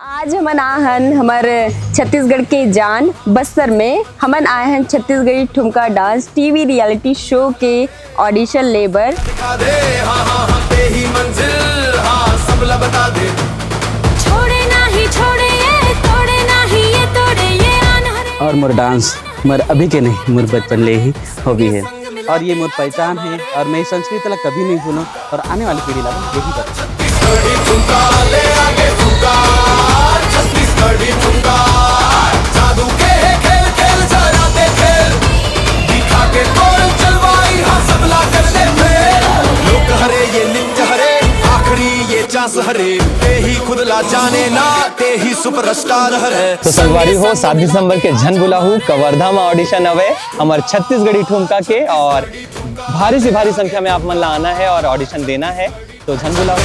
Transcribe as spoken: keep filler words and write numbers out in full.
आज हमन आए हन हमर छत्तीसगढ़ के जान बस्तर में। हमन आए हन छत्तीसगढ़ी ठुमका डांस टीवी रियलिटी शो के ऑडिशन ले बर। बता दे, हाँ, हाँ, हाँ, ते ही मंजिल, हाँ, सब ला बता दे। छोड़े नाही छोड़े ये तोड़े नाही ये तोड़े ये आन हरे और मोर डांस मोर अभी के नहीं, मोर बचपन ले ही हॉबी है। और ये मोर पहचान है और मैं इस संस्कृति ला कभी नहीं भूलूं और आने वाली पीढ़ी ला भी यही बताऊं। छत्तीसगढ़ी ठुमका ले आगे ठुमका, छत्तीसगढ़ी ठुमका। जादू के है खेल, खेल जरा दे खेल, दिखा के तोड़ चलवाई, हाँ, सबला कर दे फेल। लोक हरे ये निंज हरे, आखिरी ये चांस हरे, ते ही खुद ला जाने ना, ते ही सुपरस्टार हरे। तो संगवारी हो, सात दिसंबर के झन भुलाहू कवर्धा में ऑडिशन हवे हमर छत्तीसगढ़ी ठुमका के, और भारी से भारी संख्या में आप मन ला आना है और ऑडिशन देना है। तो झन भुलाहू।